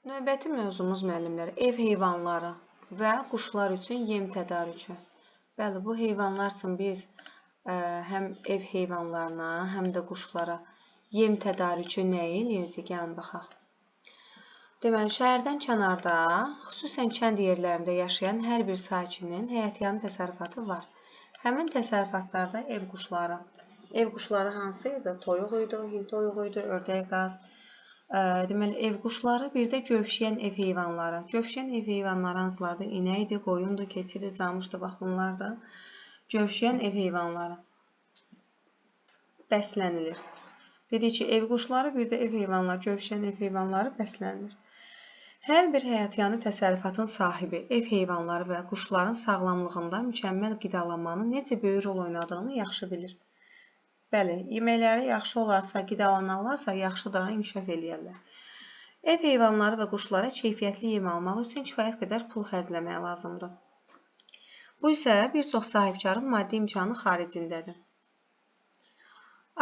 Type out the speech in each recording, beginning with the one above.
Növbəti mövzumuz müəllimlər, ev heyvanları və quşlar üçün yem tədarükü. Bəli, bu heyvanlar üçün biz həm ev heyvanlarına, həm də quşlara yem tədarükü nə eləyəcək? Gəlin baxaq. Deməli, şəhərdən kənarda, xüsusən kənd yerlərində yaşayan hər bir sakinin həyətyanı təsərrüfatı var. Həmin təsərrüfatlarda ev quşları. Ev quşları hansı idi? Toyuq idi, Hind toyuğu idi, ördək, qaz. Deməli, ev quşları, bir də gövşəyən ev heyvanları. Gövşəyən ev heyvanları hansılardır? İnəkdir, qoyundur, keçidir, camışdır. Bax, bunlar da gövşəyən ev heyvanları bəslənilir. Dedik ki, ev quşları, bir də ev heyvanları, gövşəyən ev heyvanları bəslənilir. Hər bir həyətyanı təsərrüfatın sahibi ev heyvanları və quşların sağlamlığında mükəmməl qidalanmanın necə böyük rol oynadığını yaxşı bilir. Bəli, yeməkləri yaxşı olarsa, qidalanarlarsa, yaxşı da inkişaf eləyərlər. Ev heyvanları və quşlara keyfiyyətli yem almaq üçün kifayət qədər pul xərcləmək lazımdır. Bu isə bir çox sahibkarın maddi imkanı xaricindədir.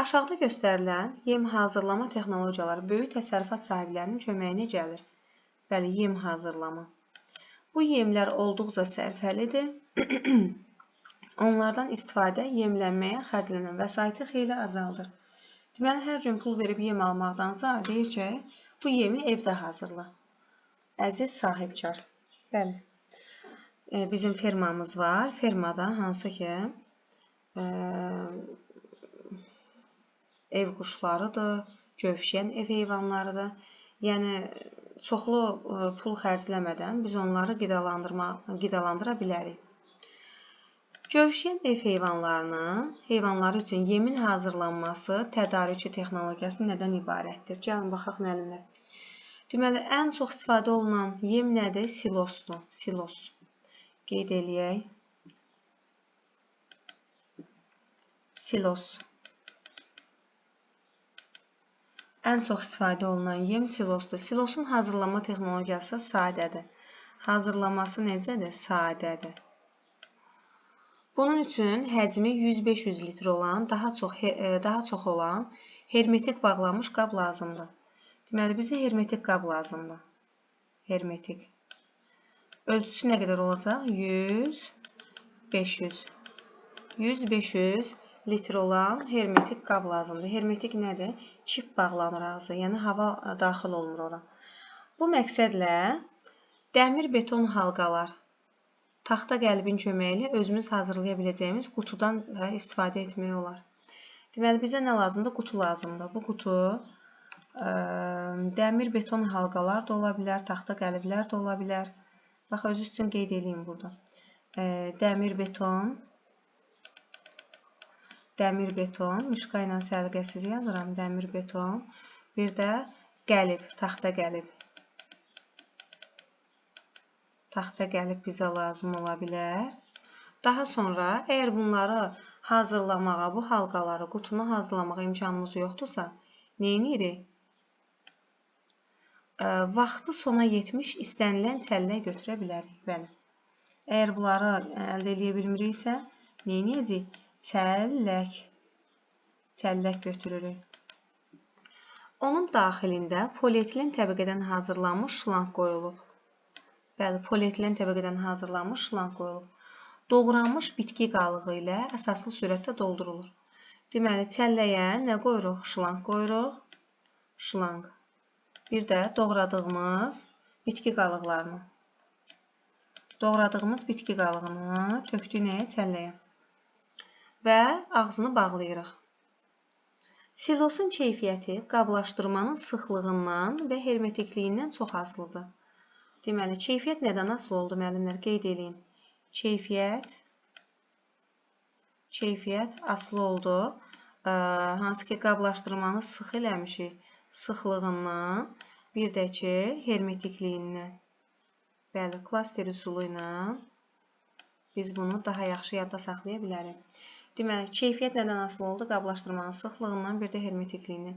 Aşağıda göstərilən yem hazırlama texnologiyaları böyük təsərrüfat sahiblərinin köməyinə gəlir. Bəli, yem hazırlama. Bu yemlər olduqca sərfəlidir. Onlardan istifadə yemlənməyə xərclənən vəsaiti xeyli azaldır. Deməli, hər gün pul verib yem almaqdansa, deyir ki, bu yemi evdə hazırla. Əziz sahibkar. Bəli, bizim fermamız var. Fermada hansı ki, ev quşlarıdır, gövşəyən ev heyvanlarıdır. Yəni, çoxlu pul xərcləmədən biz onları qidalandıra bilərik. Gövşəyən ev heyvanları üçün yemin hazırlanması tədarükü texnologiyası nədən ibarətdir? Gəlin baxaq müəllimlər. Deməli, ən çox istifadə olunan yem nədir? Silosdur. Silos. Qeyd eləyək. Silos. Ən çox istifadə olunan yem silosdur. Silosun hazırlama texnologiyası sadədir. Hazırlaması necədir? Sadədir. Bunun üçün həcmi 100-500 litr olan, daha çox olan hermetik bağlanmış qab lazımdır. Deməli, bizə hermetik qab lazımdır. Hermetik. Ölçüsü nə qədər olacaq? 100, 500. 100-500 litr olan hermetik qab lazımdır. Hermetik nədir? Çift bağlanır ağzı, yəni hava daxil olmur ora. Bu məqsədlə dəmir beton halqalar, taxta qəlibin köməyi ilə özümüz hazırlaya biləcəyimiz qutudan da istifadə etmək olar. Deməli, bizə nə lazımdır? Qutu lazımdır. Bu qutu dəmir beton halqalar da ola bilər, taxta qəliblər də ola bilər. Bax, özü üçün qeyd edeyim burada. Dəmir beton, mişka ilə səliqəsiz yazıram, dəmir beton. Bir də qəlib, taxta qəlib. Taxta qəlib bizə lazım ola bilər. Daha sonra, əgər bunları hazırlamağa, bu halqaları, qutunu hazırlamağa imkanımız yoxdursa, nə edirik? Vaxtı sona yetmiş istənilən çəllək götürə bilərik. Bəli. Əgər bunları əldə eləyə bilmiriksə, nə edəcəyik? Çəllək. Çəllək götürürük. Onun daxilində polietilen təbəqədən hazırlanmış şlanq qoyulub. Bəli, polietilen təbəqədən hazırlanmış şlanq qoyulub. Doğranmış bitki qalığı ilə əsaslı sürətdə doldurulur. Deməli, çəlləyə nə qoyuruq? Şlanq qoyuruq. Şlanq. Bir də doğradığımız bitki qalıqlarını. Doğradığımız bitki qalığını tökdük nəyə? Çəlləyə. Və ağzını bağlayırıq. Silosun keyfiyyəti qablaşdırmanın sıxlığından və hermetikliyindən çox asılıdır. Deməli, keyfiyyət nədən asılı oldu müəllimlər? Qeyd eləyin. Keyfiyyət asılı oldu. Hansı ki, qablaşdırmanı sıx eləmişik. Sıxlığından, bir də ki, hermetikliyindən. Bəli, klaster üsulu ilə biz bunu daha yaxşı yadda saxlaya bilərik. Deməli, keyfiyyət nədən asılı oldu? Qablaşdırmanın sıxlığından, bir də hermetikliyindən.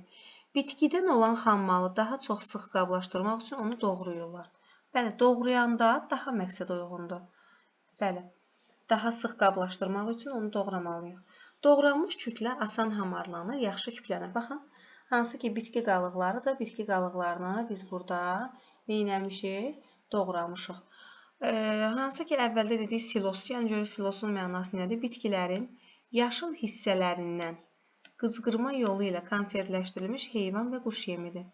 Bitkidən olan xammalı daha çox sıx qablaşdırmaq üçün onu doğrayırlar. Bəli, doğrayanda daha məqsəd uyğundur. Bəli, daha sıx qablaşdırmaq üçün onu doğramalıyıq. Doğranmış kütlə asan hamarlanır, yaxşı küplənir. Baxın, hansı ki, bitki qalıqlarıdır. Bitki qalıqlarını biz burada Neynəmişik? Doğramışıq. Hansı ki, əvvəldə dedik silos, yəni görə silosun mənası nədir? Bitkilərin yaşıl hissələrindən qızqırma yolu ilə konservləşdirilmiş heyvan və quş yemidir.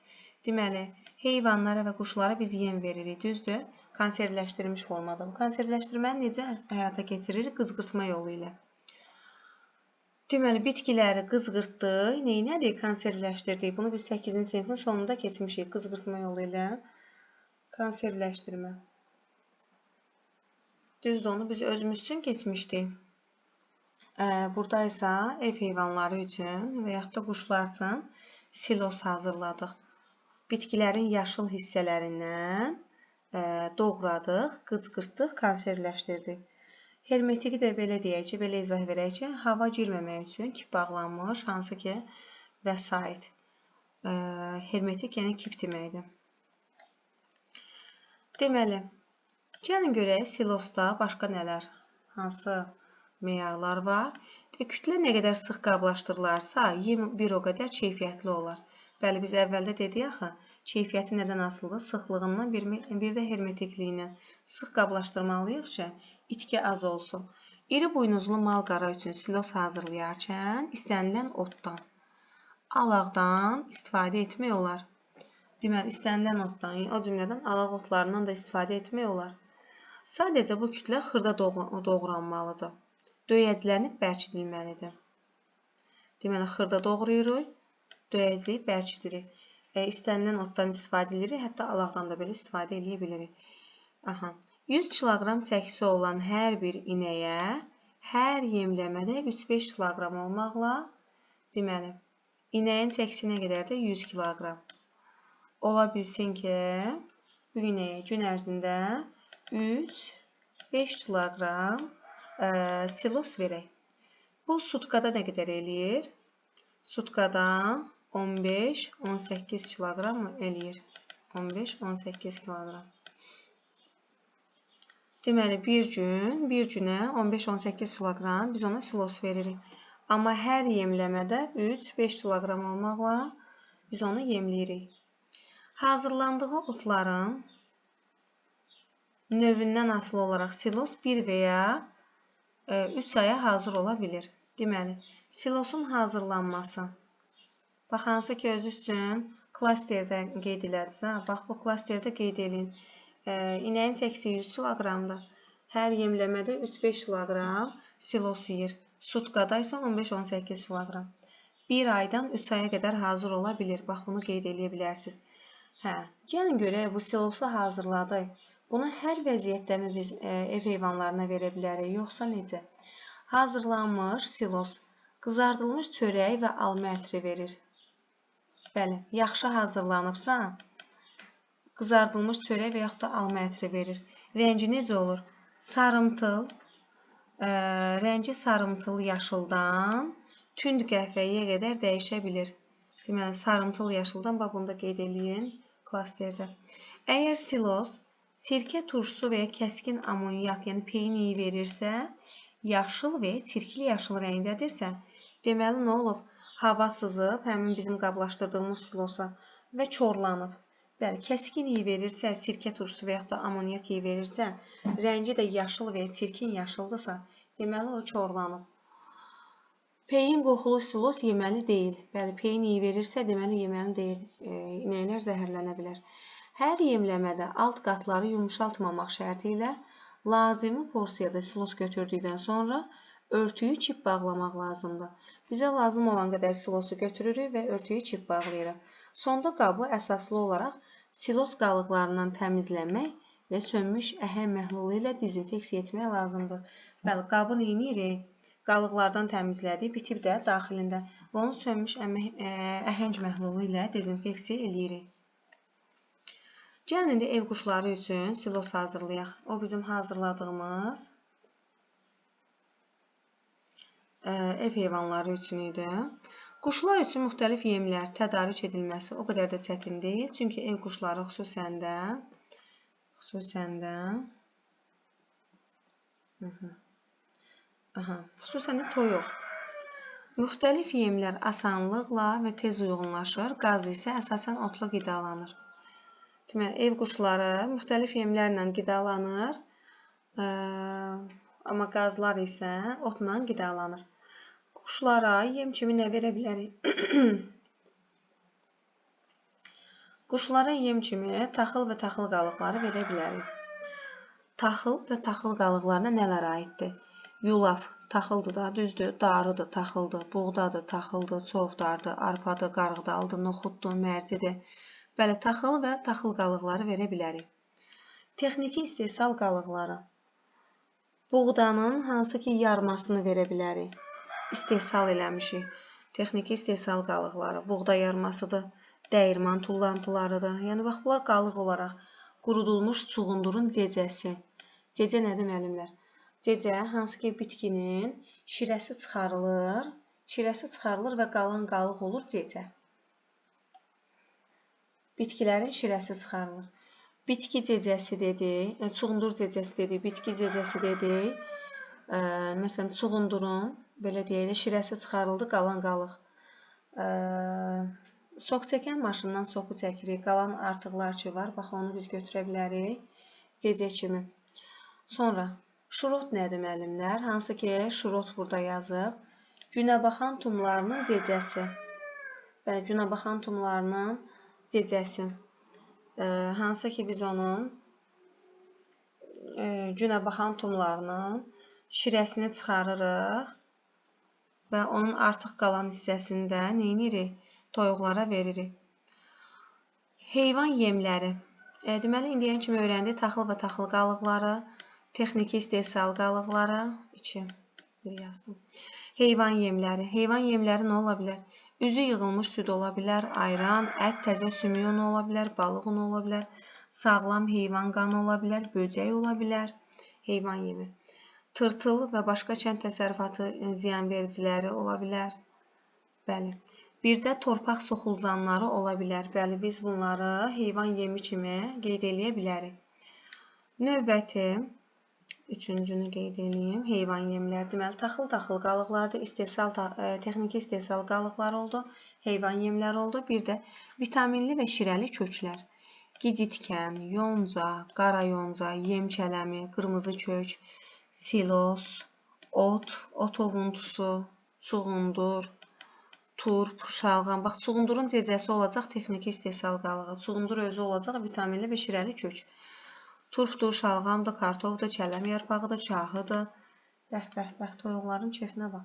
Deməli, heyvanlara və quşlara biz yem veririk, düzdür? Konservləşdirilmiş formada. Bu konservləşdirməni necə həyata keçiririk? Qızqırtma yolu ilə. Deməli, bitkiləri qızqırtdıq, neynədik? Konservləşdirdik. Bunu biz 8-ci sinifin sonunda keçmişik. Qızqırtma yolu ilə konservləşdirmə. Düzdür, onu biz özümüz üçün keçmişdik. Burada isə ev heyvanları üçün və yaxud da quşlar üçün silos hazırladıq. Bitkilərin yaşıl hissələrindən doğradıq, qızqırtdıq, konservləşdirdik. Hermetiki də belə deyək ki, belə izah verək ki, hava girməmək üçün kip bağlanmış hansı ki vəsait. Hermetik yəni kip deməkdir. Deməli, gəlin görək silosda başqa nələr, hansı meyarlar var. Kütlə nə qədər sıx qablaşdırılarsa, yem bir o qədər keyfiyyətli olar. Bəli, biz əvvəldə dedik axı, keyfiyyəti nədən asılıdır? Sıxlığından, bir də hermetikliyindən. Sıx qablaşdırmalıyıq ki, itki az olsun. İri buynuzlu mal-qara üçün silos hazırlayarkən istənilən otdan, alaqdan istifadə etmək olar. Deməli, istənilən otdan, o cümlədən alaq otlarından da istifadə etmək olar. Sadəcə bu kütlə xırda doğranmalıdır. Döyəclənib bərkidilməlidir. Deməli, xırda doğrayırıq, döyəcləyib bərkidirik. İstənilən otdan istifadə edirik, hətta alaqdan da belə istifadə edə bilirik. Aha. 100 kiloqram çəkisi olan hər bir inəyə hər yemləmədə 3-5 kiloqram olmaqla, deməli, inəyin çəkisi nə qədərdir? 100 kiloqram. Ola bilsin ki, bu inəyə gün ərzində 3-5 kiloqram silos verək. Bu sutkada nə qədər eləyir? Sutkada 15-18 kiloqram eləyir. 15-18 kiloqram. Deməli, bir günə 15-18 kiloqram biz ona silos veririk. Amma hər yemləmədə 3-5 kiloqram olmaqla biz onu yemləyirik. Hazırlandığı otların növündən asılı olaraq silos 1 və ya 3 aya hazır ola bilir. Deməli, silosun hazırlanması. Bax, hansı ki, özü üçün klasterdə qeyd elədiniz. Bax, bu klasterdə qeyd eləyin. İnəyin çəkisi 100 kiloqramdır. Hər yemləmədə 3-5 kiloqram silos yeyir. Sutkada isə 15-18 kiloqram. 1 aydan 3 aya qədər hazır ola bilir. Bax, bunu qeyd eləyə bilərsiniz. Hə, gəlin görək, bu silosu hazırladıq. Bunu hər vəziyyətdə mi biz ev heyvanlarına verə bilərik, yoxsa necə? Hazırlanmış silos qızardılmış çörək və alma ətri verir. Bəli, yaxşı hazırlanıbsa, qızardılmış çörək və yaxud da alma ətri verir. Rəngi necə olur? Sarımtıl, rəngi sarımtıl yaşıldan tünd qəhvəyiyə qədər dəyişə bilir. Deməli, sarımtıl yaşıldan, bax bunu da qeyd eləyin klasterdə. Əgər silos sirkə turşusu və ya kəskin amonyak, yəni peyin iyi verirsə, yaşıl və ya çirkli yaşıl rəngdədirsə, deməli, nə olub? Hava sızıb həmin bizim qablaşdırdığımız silosa və korlanıb. Bəli, kəskin iyi verirsə, sirkə turşusu və yaxud da amonyak iyi verirsə, rəngi də yaşıl və ya çirkin yaşıldısa, deməli, o korlanıb. Peyin qoxulu silos yeməli deyil. Bəli, peyin iyi verirsə, deməli, yeməli deyil. İnəklər zəhərlənə bilər. Hər yemləmədə alt qatları yumşaltmamaq şərti ilə lazımi porsiyada silos götürdükdən sonra örtüyü çip bağlamaq lazımdır. Bizə lazım olan qədər silosu götürürük və örtüyü çip bağlayırıq. Sonda qabı əsaslı olaraq silos qalıqlarından təmizləmək və sönmüş əhəng məhlulu ilə dezinfeksiya etmək lazımdır. Bəli, qabı neynirik? Qalıqlardan təmizlədik, bitib də daxilində və onu sönmüş əhəng məhlulu ilə dezinfeksiya eləyirik. Gəlin indi ev quşları üçün silos hazırlayaq. O bizim hazırladığımız ev heyvanları üçün idi. Quşlar üçün müxtəlif yemlər tədarük edilməsi o qədər də çətin deyil. Çünki ev quşları xüsusən də toyuq. Müxtəlif yemlər asanlıqla və tez uyğunlaşır. Qaz isə əsasən otla qidalanır. Deməli, ev quşları müxtəlif yemlərlə qidalanır, amma qazlar isə otla qidalanır. Quşlara yem kimi nə verə bilərik? Quşlara yem kimi taxıl və taxıl qalıqları verə bilərik. Taxıl və taxıl qalıqlarına nələr aiddir? Yulaf taxıldır da, düzdür, darıdır, taxıldır, buğdadır, taxıldır, çovdardır, arpadır, qarğıdalıdır, noxuddur, mərcidir. Bəli, taxıl və taxıl qalıqları verə bilərik. Texniki istehsal qalıqları. Buğdanın hansı ki yarmasını verə bilərik. İstehsal eləmişik. Texniki istehsal qalıqları. Buğda yarmasıdır, dəyirman tullantılarıdır. Yəni, bax, bunlar qalıq olaraq qurudulmuş çuğundurun cecəsi. Cecə nədir, müəllimlər? Cecə hansı ki bitkinin şirəsi çıxarılır, şirəsi çıxarılır və qalan qalıq olur cecə. Bitkilərin şirəsi çıxarılır. Bitki cecəsi dedik, çuğundur cecəsi dedik, bitki cecəsi dedik. Məsələn, çuğundurun, belə deyək də, şirəsi çıxarıldı, qalan qalıq. Sok çəkən maşından soku çəkirik, qalan artıqlar ki var, bax onu biz götürə bilərik cecə kimi. Sonra, şurot nədir müəllimlər? Hansı ki, şurot burada yazıb. Günəbaxan tumlarının cecəsi. Bəli, günəbaxan tumlarının cecəsi. Hansı ki, biz onun günəbaxan tumlarının şirəsini çıxarırıq və onun artıq qalan hissəsini də neynirik? Toyuqlara veririk. Heyvan yemləri. Deməli, indiyən kimi öyrəndik taxıl və taxıl qalıqları, texniki istehsal qalıqları. 2, 1 yazdım. Heyvan yemləri. Heyvan yemləri nə ola bilər? Üzü yığılmış süd ola bilər, ayran, ət, təzə sümük unu ola bilər, balıq unu ola bilər, sağlam heyvan qanı ola bilər, böcək ola bilər, heyvan yemi. Tırtıl və başqa kənd təsərrüfatı ziyanvericiləri ola bilər. Bəli. Bir də torpaq soxulcanları ola bilər. Bəli, biz bunları heyvan yemi kimi qeyd eləyə bilərik. Növbəti üçüncünü qeyd eləyim. Heyvan yemləri. Deməli, taxıl qalıqlardır, texniki istehsal qalıqları oldu, heyvan yemləri oldu. Bir də vitaminli və şirəli köklər. Gicitkən, yonca, qara yonca, yem kələmi, qırmızı kök, silos, ot, ot ovuntusu, çuğundur, turp, şalğam. Bax, çuğundurun cecəsi olacaq texniki istehsal qalığı. Çuğundur özü olacaq vitaminli və şirəli kök. Turpdur, şalğamdır, kartofdur, kələm yarpağıdır, çahıdır. Bəh, bəh, bəh, toyuqların kefinə bax.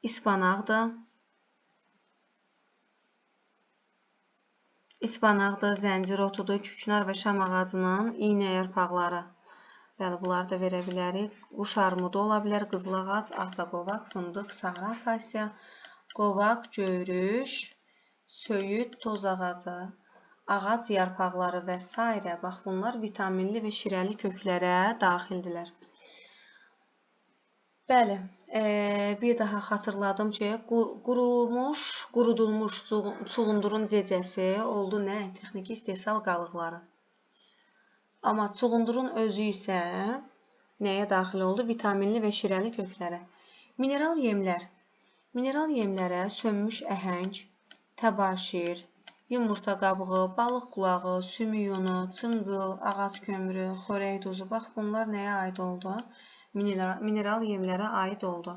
İspanaqdır. İspanaqdır, zəncir otudur, küknar və şam ağacının iynə yarpaqları. Bəli, bunları da verə bilərik. Quş armudu ola bilər, qızıl ağac, ağcaqovaq, fındıq, sarı akasiya, qovaq, göyrüş, söyüd, toz ağacı, ağac yarpaqları və s. Bax, bunlar vitaminli və şirəli köklərə daxildirlər. Bəli, bir daha xatırladım ki, qurudulmuş çuğundurun cecəsi oldu nə? Texniki istehsal qalıqları. Amma çuğundurun özü isə nəyə daxil oldu? Vitaminli və şirəli köklərə. Mineral yemlər. Mineral yemlərə sönmüş əhəng, təbaşir, yumurta qabığı, balıq qulağı, sümük unu, çınqıl, ağac kömürü, xörək duzu. Bax, bunlar nəyə aid oldu? Mineral yemlərə aid oldu.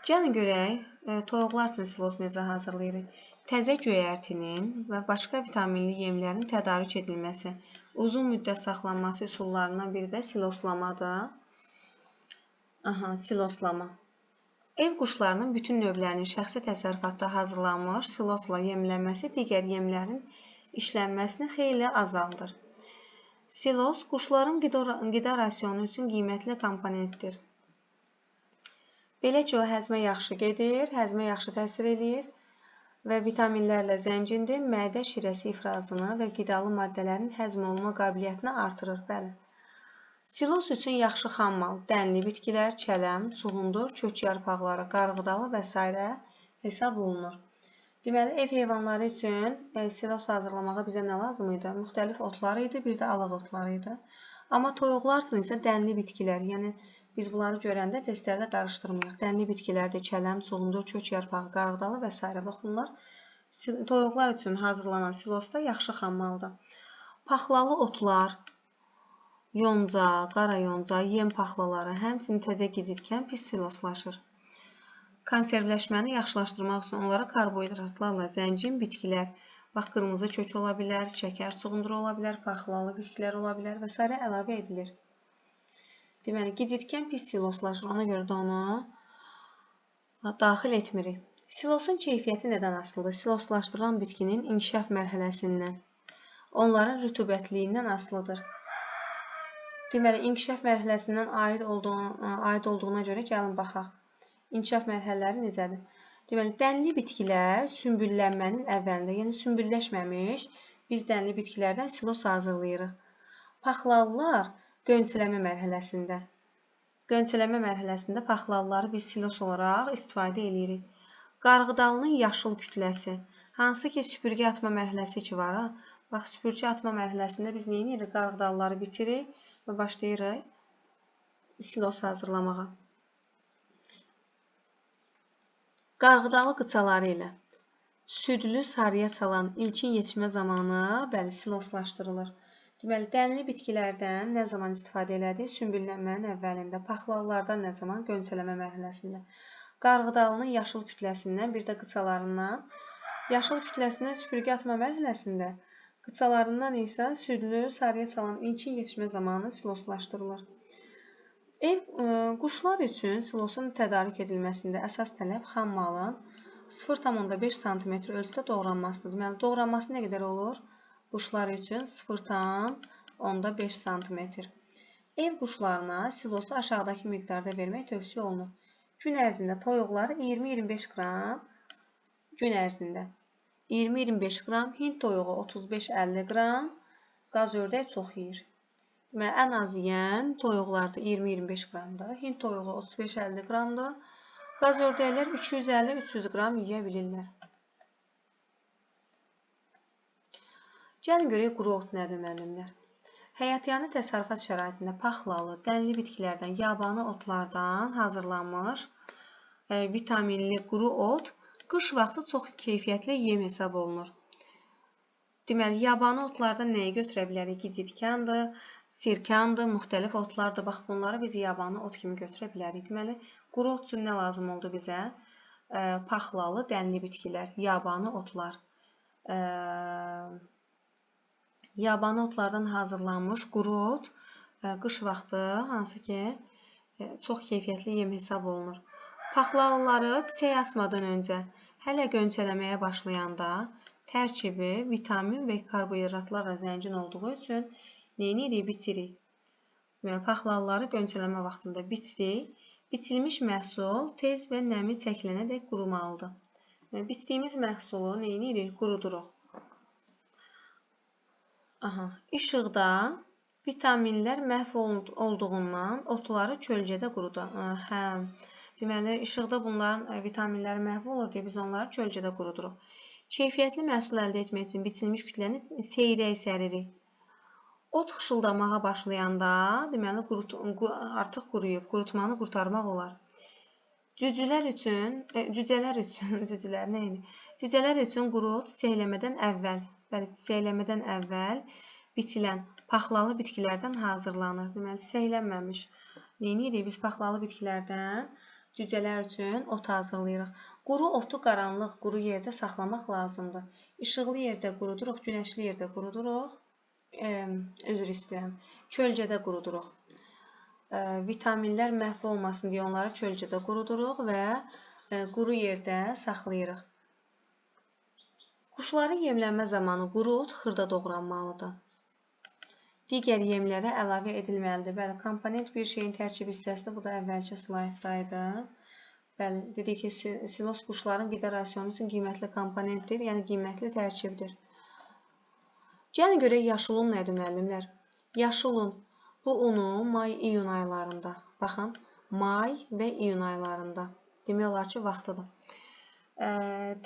Gəlin görək, toyuqlar üçün silos necə hazırlayırıq? Təzə göyərtinin və başqa vitaminli yemlərin tədarük edilməsi, uzun müddət saxlanması üsullarından biri də siloslamadır. Aha, siloslama. Ev quşlarının bütün növlərinin şəxsi təsərrüfatda hazırlanmış silosla yemlənməsi digər yemlərin işlənməsini xeyli azaldır. Silos quşların qida rasionu üçün qiymətli komponentdir. Belə ki, o həzmə yaxşı gedir, həzmə yaxşı təsir eləyir və vitaminlərlə zəngindir, mədə şirəsi ifrazını və qidalı maddələrin həzm olunma qabiliyyətini artırır. Bəli. Silos üçün yaxşı xammal, dənli bitkilər, kələm, çuğundur, kök yarpaqları, qarğıdalı və s. hesab olunur. Deməli, ev heyvanları üçün silos hazırlamağa bizə nə lazım idi? Müxtəlif otlar idi, bir də alaq otları idi. Amma toyuqlar üçün isə dənli bitkilər, yəni biz bunları görəndə testlərdə qarışdırmırıq. Dənli bitkilərdə kələm, çuğundur, kök yarpağı, qarğıdalı və s. Bax, bunlar toyuqlar üçün hazırlanan silosda yaxşı xammaldır. Paxlalı otlar, yonca, qara yonca, yem paxlaları, həmçinin təzə gicitkən pis siloslaşır. Konservləşməni yaxşılaşdırmaq üçün onlara karbohidratlarla zəngin bitkilər, bax, qırmızı kök ola bilər, şəkər çuğunduru ola bilər, paxlalı bitkilər ola bilər və s. əlavə edilir. Deməli, gicitkən pis siloslaşır, ona görə də onu daxil etmirik. Silosun keyfiyyəti nədən asılıdır? Siloslaşdırılan bitkinin inkişaf mərhələsindən, onların rütubətliyindən asılıdır. Deməli, inkişaf mərhələsindən aid olduğuna görə gəlin baxaq. İnkişaf mərhələləri necədir? Deməli, dənli bitkilər sümbüllənmənin əvvəlində, yəni sümbülləşməmiş biz dənli bitkilərdən silos hazırlayırıq. Paxlalılar gönçələmə mərhələsində. Gönçələmə mərhələsində paxlalıları biz silos olaraq istifadə edirik. Qarğıdalının yaşıl kütləsi, hansı ki süpürgə atma mərhələsi ki var, ha? Bax, süpürgə atma mərhələsində biz nə edirik? Qarğıdalları bitirik və başlayırıq silos hazırlamağa. Qarğıdalı qıçaları ilə südlü sarıya çalan ilkin yetişmə zamanı, bəli, siloslaşdırılır. Deməli, dənli bitkilərdən nə zaman istifadə elədik? Sümbüllənmənin əvvəlində, paxlalılardan nə zaman? Gönçələmə mərhələsində. Qarğıdalının yaşıl kütləsindən, bir də qıçalarından, yaşıl kütləsindən süpürgə atma mərhələsində, qıçalarından isə südlü sarıya çalan ilkin yetişmə zamanı siloslaşdırılır. Ev quşlar üçün silosun tədarük edilməsində əsas tələb xam malın 0,5 sm ölçüdə doğranmasıdır. Deməli, doğranması nə qədər olur? Quşlar üçün 0,5 sm. Ev quşlarına silosu aşağıdakı miqdarda vermək tövsiyə olunur. Gün ərzində toyuqları 20-25 qram, gün ərzində 20-25 qram, hind toyuğu 35-50 qram, qaz ördək çox yeyir. Deməli, ən az yeyən toyuqlarda 20-25 qramdır, hind toyuğu 35-50 qramdır, qaz ördəklər 250-300 qram yeyə bilirlər. Gəlin görək quru ot nədir, müəllimlər? Həyətyanı təsərrüfat şəraitində paxlalı, dənli bitkilərdən, yabanı otlardan hazırlanmış vitaminli quru ot qış vaxtı çox keyfiyyətli yem hesab olunur. Deməli, yabanı otlardan nəyi götürə bilərik? Gicitkandır, sirkandır, müxtəlif otlardır. Bax, bunları biz yabanı ot kimi götürə bilərik. Deməli, quru ot üçün nə lazım oldu bizə? Paxlalı, dənli bitkilər, yabanı otlar. Yabanı otlardan hazırlanmış quru ot qış vaxtı hansı ki çox keyfiyyətli yem hesab olunur. Paxlalıları çiçək açmadan öncə hələ gönçələməyə başlayanda tərkibi vitamin və karbohidratlarla zəngin olduğu üçün neynirik? Biçirik. Yəni, paxlalıları gönçələmə vaxtında biçdik. Biçilmiş məhsul tez və nəmi çəkilənədək qurumalıdır. Yəni, biçdiyimiz məhsulu neynirik? Quruduruq. Aha, işıqda vitaminlər məhv olduğundan otları kölgədə qurudur. Hə, deməli, işıqda bunların vitaminləri məhv olur deyə biz onları kölgədə quruduruq. Keyfiyyətli məhsul əldə etmək üçün biçilmiş kütləni seyrək səririk. Ot xışıldamağa başlayanda, deməli, artıq quruyub, qurutmanı qurtarmaq olar. Cücələr üçün quru ot çiçəkləmədən əvvəl, bəli, çiçəklənmədən əvvəl biçilən paxlalı bitkilərdən hazırlanır. Deməli, çiçəklənməmiş. Neynirik? Biz paxlalı bitkilərdən cücələr üçün ot hazırlayırıq. Quru otu qaranlıq, quru yerdə saxlamaq lazımdır. İşıqlı yerdə quruduruq, günəşli yerdə quruduruq. Üzr istəyirəm. Kölgədə quruduruq. Vitaminlər məhv olmasın deyə onları kölgədə quruduruq və quru yerdə saxlayırıq. Quşların yemlənmə zamanı quru ot xırda doğranmalıdır. Digər yemlərə əlavə edilməlidir. Bəli, komponent bir şeyin tərkib hissəsidir. Bu da əvvəlki slaydda. Bəli, dedik ki, silos quşların qida rasionu üçün qiymətli komponentdir, yəni qiymətli tərkibdir. Gəlin görək yaşıl un nədir, müəllimlər? Yaşıl un, bu unu may-iyun aylarında, baxın, may və iyun aylarında, demək olar ki, vaxtıdır.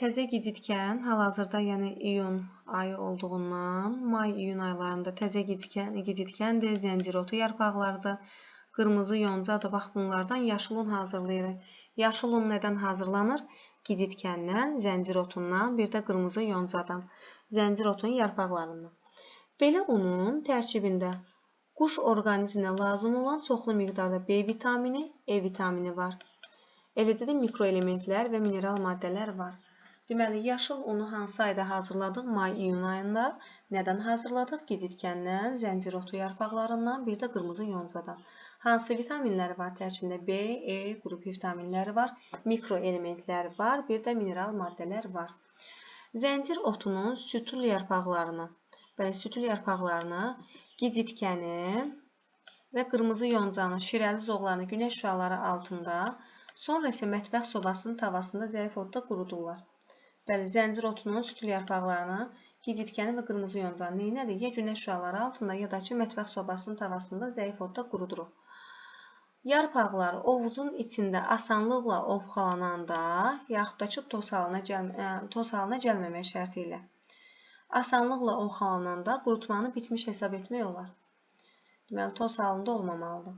Təzə gicitkən, hal-hazırda yəni iyun ayı olduğundan, may-iyun aylarında təzə gicitkəndir, zəncir otu yarpaqlarıdır, qırmızı yoncadır. Bax, bunlardan yaşıl un hazırlayırıq. Yaşıl un nədən hazırlanır? Gicitkəndən, zəncir otundan, bir də qırmızı yoncadan, zəncir otunun yarpaqlarından. Belə unun tərkibində quş orqanizminə lazım olan çoxlu miqdarda B vitamini, E vitamini var. Eləcə də mikroelementlər və mineral maddələr var. Deməli, yaşıl unu hansı ayda hazırladıq? May-iyun ayında. Nədən hazırladıq? Gicitkəndən, zəncir otu yarpaqlarından, bir də qırmızı yoncadan. Hansı vitaminlər var tərkibində? B, E qrup vitaminləri var, mikroelementlər var, bir də mineral maddələr var. Zəncir otunun sütül yarpaqlarını, bəli, sütül yarpaqlarını, gicitkəni və qırmızı yoncanın şirəli zoğlarını günəş şüaları altında, sonra isə mətbəx sobasının tavasında zəif odda qurudurlar. Bəli, zəncir otunun sütül yarpaqlarını, gicitkəni və qırmızı yoncanı neynədir? Ya günəş şüaları altında, ya da ki, mətbəx sobasının tavasında zəif odda quruduruq. Yarpaqlar ovucun içində asanlıqla ovxalananda, yaxud da ki, toz halına gəlməmək şərti ilə asanlıqla ovxalananda qurutmanı bitmiş hesab etmək olar. Deməli, toz halında olmamalıdır.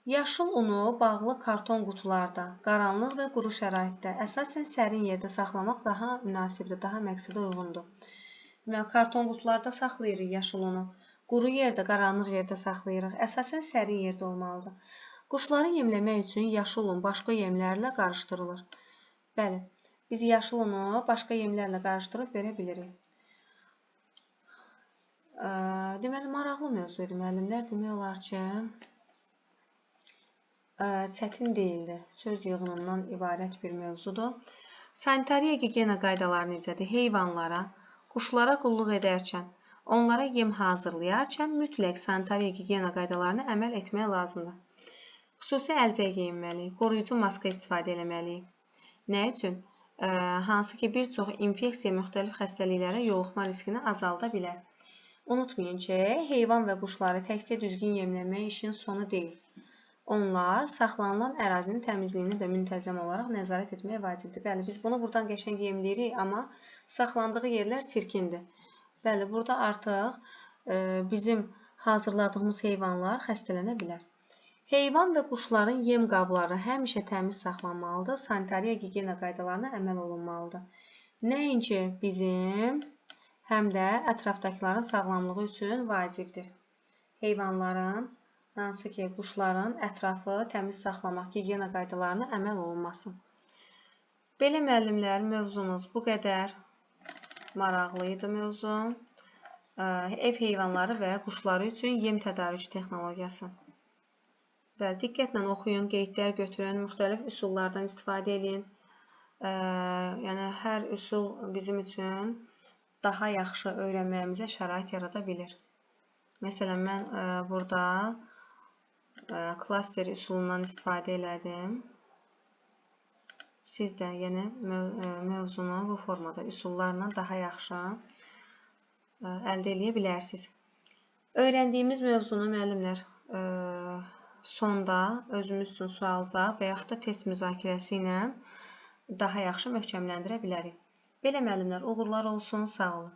Yaşıl unu bağlı karton qutularda, qaranlıq və quru şəraitdə, əsasən sərin yerdə saxlamaq daha münasibdir, daha məqsədə uyğundur. Deməli, karton qutularda saxlayırıq yaşıl unu. Quru yerdə, qaranlıq yerdə saxlayırıq. Əsasən sərin yerdə olmalıdır. Quşları yemləmək üçün yaşıl un başqa yemlərlə qarışdırılır. Bəli, biz yaşıl unu başqa yemlərlə qarışdırıb verə bilirik. Deməli, maraqlı mövzuydu müəllimlər. Demək olar ki, çətin deyildi. Söz yığınından ibarət bir mövzudur. Sanitariya gigiyena qaydaları necədir? Heyvanlara, quşlara qulluq edərkən, onlara yem hazırlayarkən mütləq sanitariya gigiyena qaydalarına əməl etmək lazımdır. Xüsusi əlcək geyinməliyik, qoruyucu maska istifadə eləməliyik. Nə üçün? Hansı ki, bir çox infeksiya müxtəlif xəstəliklərə yoluxma riskini azalda bilər. Unutmayın ki, heyvan və quşları təkcə düzgün yemləmək işin sonu deyil. Onlar saxlanılan ərazinin təmizliyini də müntəzəm olaraq nəzarət etmək vacibdir. Bəli, biz bunu buradan qəşəng yemləyirik, amma saxlandığı yerlər çirkindir. Bəli, burada artıq bizim hazırladığımız heyvanlar xəstələnə bilər. Heyvan və quşların yem qabları həmişə təmiz saxlanmalıdır. Sanitariya gigiyena qaydalarına əməl olunmalıdır. Nəinki bizim, həm də ətrafdakıların sağlamlığı üçün vacibdir. Heyvanların, hansı ki, quşların ətrafı təmiz saxlamaq, gigiyena qaydalarına əməl olunması. Belə müəllimlər, mövzumuz bu qədər maraqlı idi mövzu. Ev heyvanları və quşları üçün yem tədarükü texnologiyası. Bəli, diqqətlə oxuyun, qeydlər götürün, müxtəlif üsullardan istifadə edin. Yəni, hər üsul bizim üçün daha yaxşı öyrənməyimizə şərait yarada bilir. Məsələn, mən burada klaster üsulundan istifadə elədim. Siz də yəni mövzunu bu formada üsullarla daha yaxşı əldə eləyə bilərsiniz. Öyrəndiyimiz mövzunu müəllimlər sonda özümüz üçün sual-cavab və yaxud da test müzakirəsi ilə daha yaxşı möhkəmləndirə bilərik. Belə müəllimlər, uğurlar olsun, sağ olun.